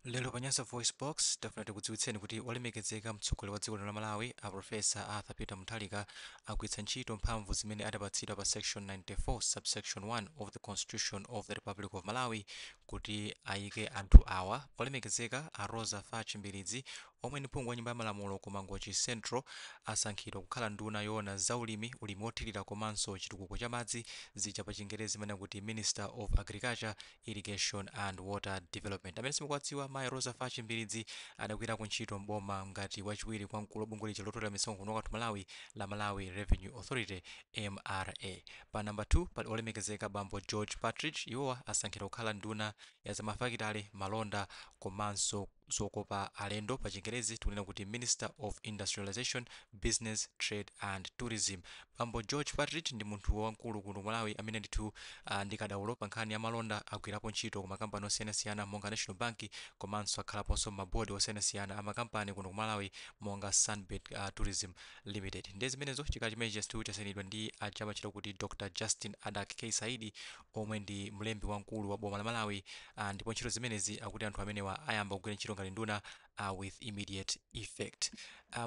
Lero pa Nyasa VoiceBox tafuna tikudziwitseni kuti olemekezeka mtsogoleri wa dziko lino la Malawi, a Professor Arthur Peter Mutharika, agwiritsa ntchito mphamvu zimene adapatsidwa pa section 94 subsection 1 of the Constitution of the Republic of Malawi kuti ayike anthu awa: olemekezeka a Roza Fatch Mbilizi, omwe ndi phungu wa Nyumba ya Malamulo ku Mangochi Central, asankhidwa kukhala nduna yoona zaulimi, ulimi wothirira komanso chitukuko cha madzi, zija pa Chingerezi imene kuti Minister of Agriculture, Irrigation and Water Development. Amene simukuwadziwa, mayi Roza Fatch Mbilizi adagwirako ntchito mboma ngati wachiwiri kwa mkulu wa bungwe lija lotolera misonkho kuno kwathu Malawi la Malawi Revenue Authority, MRA. Pa namba 2 pali olemekezeka bambo George Partridge. Iwowa asankhidwa kukhala nduna ya zamafakitale, malonda komanso zokopa alendo, pa Chingerezi tikunena kuti Minister of Industrialization, Business, Trade and Tourism. Bambo George Partridge ndi munthu wamkulu kuno Malawi amene ndithu ndi kadaulo pa nkhani ya malonda. Agwirapo ntchito ku makampani osiyanasiyana monga National Bank, komanso akhalaponso mabodi osiyanasiyana a makampani kuno ku Malawi monga Sunbird Tourism Limited. Ndiye zimenezo. Chikalata chimenechi ndithu chasayinidwa ndi aja amachita kuti Dr Justin Adack K Saidi, omwe ndi mlembi wamkulu wa boma la Malawi. Ndipo ntchito zimenezi akuti anthu amenewa ayamba kugwira ntchito ngati nduna with immediate effect.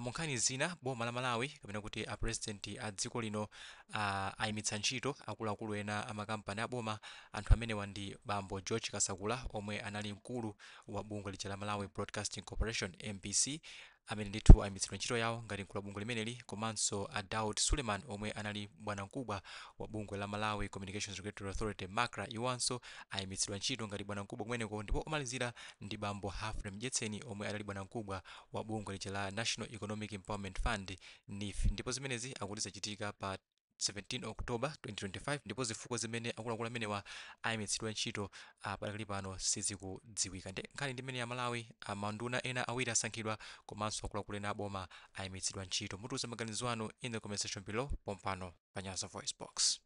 Mu nkhani zina, boma la Malawi, kapena kuti a president a dziko lino, ayimitsa ntchito akuluakulu ena a makampani aboma. Anthu amenewa ndi bambo George Kasakula, omwe anali mkulu wa bungwe lija la Malawi Broadcasting Corporation, MBC, amene ndithu ayimitsidwa ntchito yawo ngati mkulu wa bungwe limeneli, komanso a Daud Suleiman, omwe anali bwanamkubwa wa bungwe la Malawi Communications Regulatory Authority, MACRA. Iwanso ayimitsidwa ntchito ngati bwanamkubwa kumeneko. Ndipo omalizira ndi bambo Humphrey Mdyetseni, omwe anali bwanamkubwa wa bungwe lija la National Economic Empowerment Fund, NEEF. Ndipo zimenezi akuti zachitika pa 17 October 2025, ndipo zifukwa zimene akuluakulu amenewa ayimitsidwa ntchito padakali pano sizikudziwika. Ndi nkhani ndi imene ya Malawi, manduna ena awiri asankhidwa komanso akuluakulu ena aboma ayimitsidwa ntchito. Mutiuze maganizo anu in the comment section below pompano pa Nyasa Voice Box.